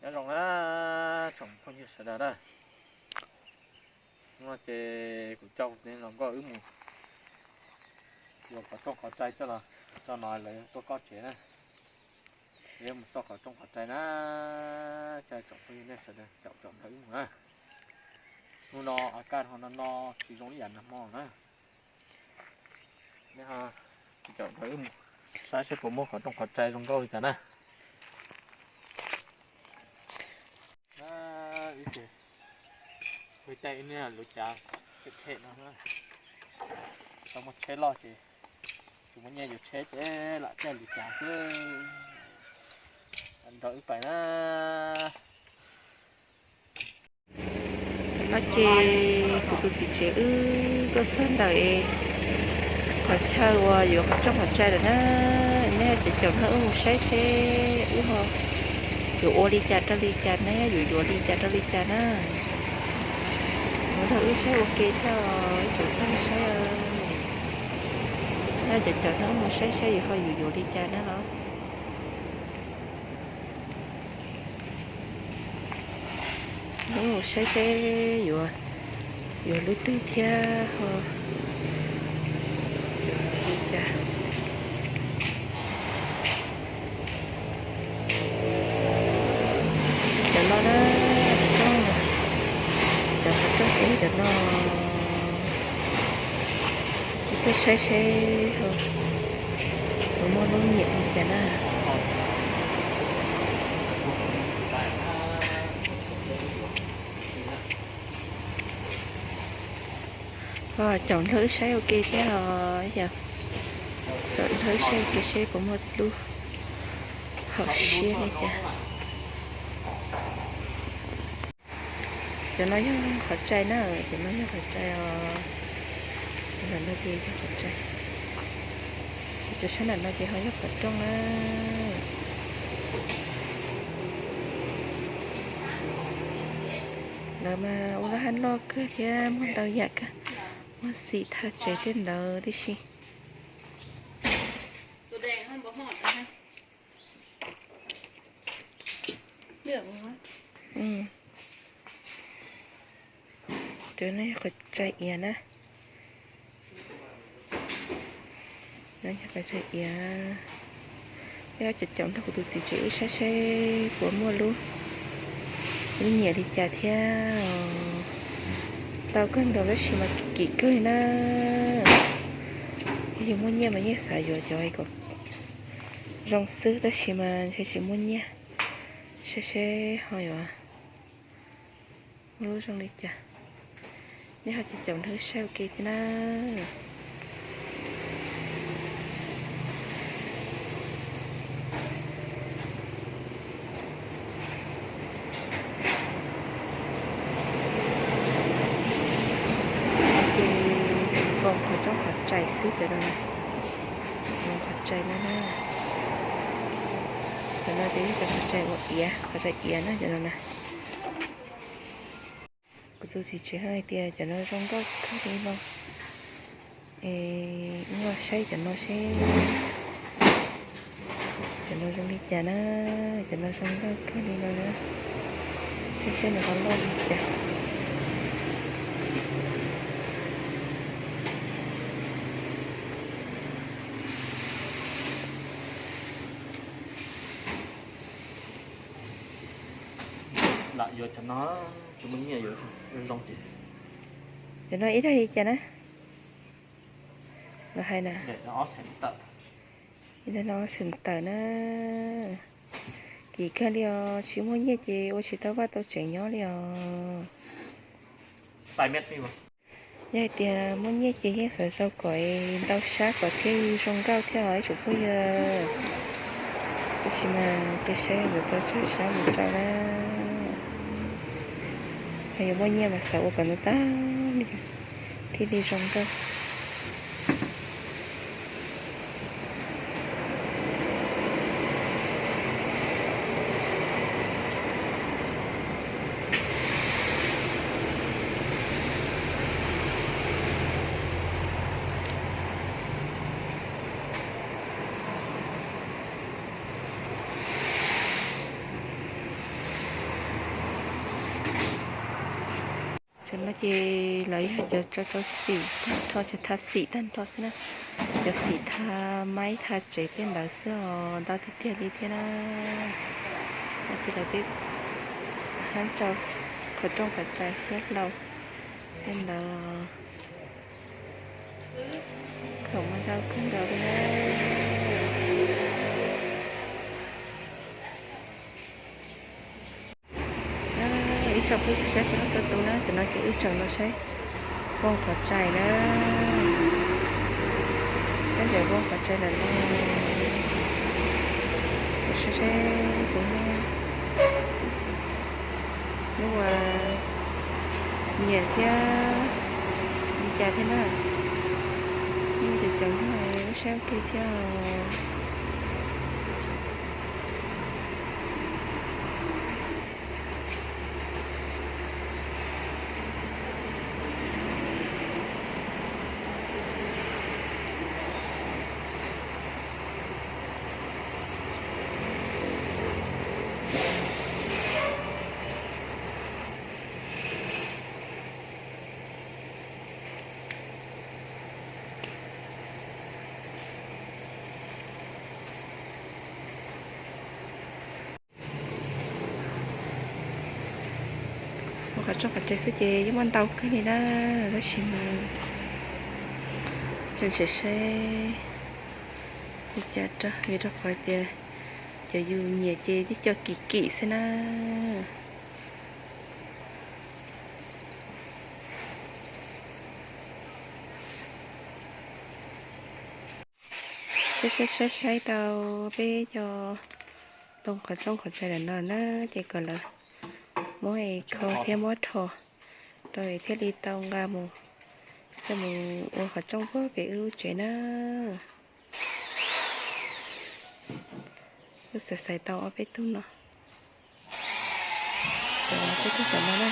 Nyob zoo na tsoom phooj ywg sawv daws na, hnub no ces kuv coj kuv txiv hlob nkauj wb mus yuav qhov rooj qhov trai coj los tso no lawv tuaj kob tsev na. Wb mus xauj qhov rooj qhov trai na, caw tsoom phooj ywg nej sawv daws caum caum nrog wb mus na. Hnub no a kaj ho no no tsis zoo li yam nag hmo na. Nej ho caum nrog wb mus saib seb puas muaj qhov rooj qhov trai zoo nkauj li cas na. Wb ces ua caij ib niag luav cav phem phem no, tau muaj tsheb loj ces tsis muaj nyiaj yuav tsheb ces lam caij luav cav xwb. Nrog wb pais na. No ces kuv tus txiv tsev wb tuaj txog ntawm qhov chaw uas yuav qhov rooj qhov trai lawm na. Nej caum caum nrog wb mus saib seb wb ho yuav ua li cas rau li cas na, yuav yuav li cas rau li cas na. Mus nrog wb saib ua ke thiab ib tsoom phooj ywg saib. Nej caum caum nrog wb mus saib saib yuav ho yuav yuav li cas na los. Mus saib seb yuav, yuav lub twg thiab ho yuav li cas. Cov no na, cov qhov rooj kev cov no, wb tuaj saib seb ho puas muaj lub nyiam li cas na. Ho caum nrog wb saib ua ke thiab os, yog caum nrog wb saib ua ke seb puas muaj lub haum siab li cas. Cov no yog qhov trai na, cov no yog qhov trai os. Cov no ces yog qhov trai. Cov sab nram no ces ho yog qhov rooj na. Lawv mas ua lub hab loj kawg thiab muaj ntau yam kawg, muaj xim thaj tsev tej ntawd tib si. Cov no yog qhov trai iav na. No yog qhov trai iav. Wb caum caum nrog kuv tus txiv tsev wb saib seb puas muaj lub, lub nyiam li cas thiab. Tau kawg nkaus tab sis mas kim kawg li na. Yog muaj nyiaj mas yeej xav yuav cov kom zoo xwb tab sis mas ntshe tsis muaj nyiaj. Saib seb ho yuav muaj lub zoo li cas. Nej ho caum caum nrog wb saib ua ke thiab na. Ces koom qhov rooj qhov trai xwb cov no na. Koom qhov trai no na. Cov no ces yog cov qhov trai ua iav, qhov trai iav na cov no na. Kuv tus txiv tsev hais tias cov no zoo nkauj kawg li no. Es wb los saib cov no seb cov no zoo li cas na. Cov no zoo nkauj kawg li no na. Saib seb nws ho loj li cas. Lam yuav cov no, tsis muaj nyiaj yuav zoo ces. Cov no ib daim li cas na? Los hais na. Ib daim no xwm tawm na. Kim kawg li os, tsis muaj nyiaj ces ua tsis tau vaj tau tsev nyob li os. Yog hais tias muaj nyiaj ces yeej xav rau kom ntau sab kom thiaj zoo nkauj thiab os ib tsoom phooj ywg. Tab sis mas cia saib yuav tau tsawg sab mus rau na. Yog yuav muaj nyiaj mas xav ua kom ntau tag li thiaj li zoo nkauj. Cov no ces lawv yog cov rau rau xim tag nrho, cov tha xim tag nrho xwb na. Cov xim tha maib tha tsev tej ntawd xwb os, ntau tiag tiag li thiab na. Ces lawv twb hab rau qhov rooj qhov rais thiab hlau tej ntawd. Khoom mas ntau kawg nkaus li na. Ib tsoom phooj ywg saib txhua leej txhua tus na, tam no ces wb tseem los saib vooj qhov rais na. Saib ntawm vooj qhov rais lawm no. Kuv saib seb kuv muaj lub uas nyiam thiab li cas thiab na. Muaj coob coob no, wb saib ua ke thiab os. Ua qhov rooj qhov rais xwb ces yeej muaj ntau kawg li na, tab sis mas tseem saib saib li cas rau, vim rau qhov tias cov yus nyiam ces tib co kim kim xwb na. Saib saib saib saib tau peb cov ntoo qhov rooj qhov rais lawm no na, ces kom lawv muab es kho thiab muab rho rau es thiaj li tau nqa mus coj mus ua qhov rooj puag pem wb lub tsev na. Wb xaiv xaiv tau ob peb tug no, cov peb tug cov no na.